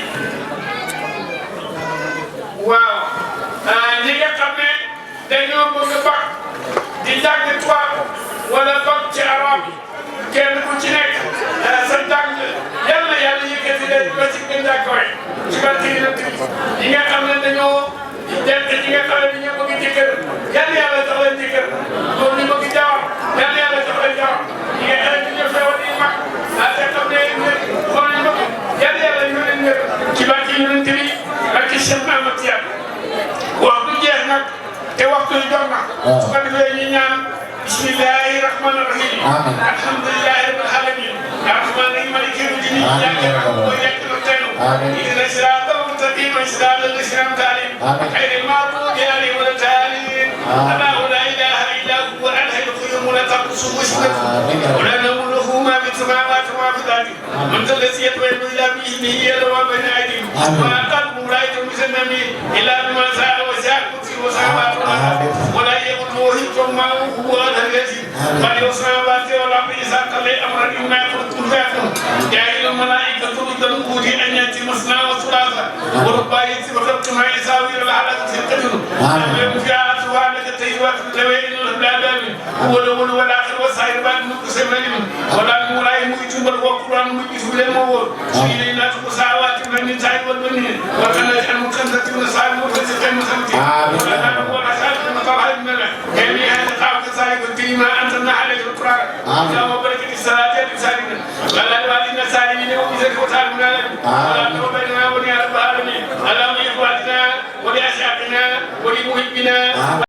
leen ba ci gën a koy ci barke yonent bi ñi nga xam ne dañoo jant ñi nga xam ne dañoo bëgg jëkkër yàlla jox leen jëkkër góor ñi bëgg jawar yàlla jox leen jawar ñi nga xam ne dañoo feebar di mag te xam ne xool nañ bëgg yàlla ñu leen wér ci barke yonent bi barke Cheikh Ahmad Tidiane wax du jeex nag te waxtu yi jot na su ko defee ñu ñaan bismillahi rahmani rahim alhamdulillahi rabbil alamin الرحمن الرحيم مالك يوم الدين إياك نعبد وإياك نستعين اهدنا الصراط المستقيم صراط الذين أنعمت عليهم غير المغضوب عليهم ولا الضالين الله لا إله إلا هو الحي القيوم لا تأخذه سنة ولا نوم له ما في السماوات وما في الأرض من ذا الذي يطمئن إلا بإذنه يدعو بين أيديهم وما قلبه لا يتم بسنمه إلا بما شاء وسع كرسيه السماوات والأرض ولا يؤوده حفظهما وهو العزيز خالق السماوات والأرض إذا قضى أمرا ما يقول جاهل الملائكة ردا أولي أن يأتي مثنى وثلاثة وربما يأتي بخلق ما يساوي العلاقة القدر لم يكن في عالم سبحانك التيوات التوين الأبدان هو الأول والآخر والسائر بعد مقسم علم ولا المولى يميت بل هو القرآن مجلس بالأمور سيدنا تقصاوات من النساء والبنين وكان يجعل مكنزة من الصالح مكنزة المسلمين ولا نعلم ولا خالق من طلع المنع يعني هذا قاعد كذلك فيما أنزلنا عليك القرآن اللهم بارك في الصلاة والسلام وعلى الوالدين السالمين وبذلك وتعالى ولا تربينا وليا رب العالمين اللهم إخواتنا ولأشياخنا ولمحبنا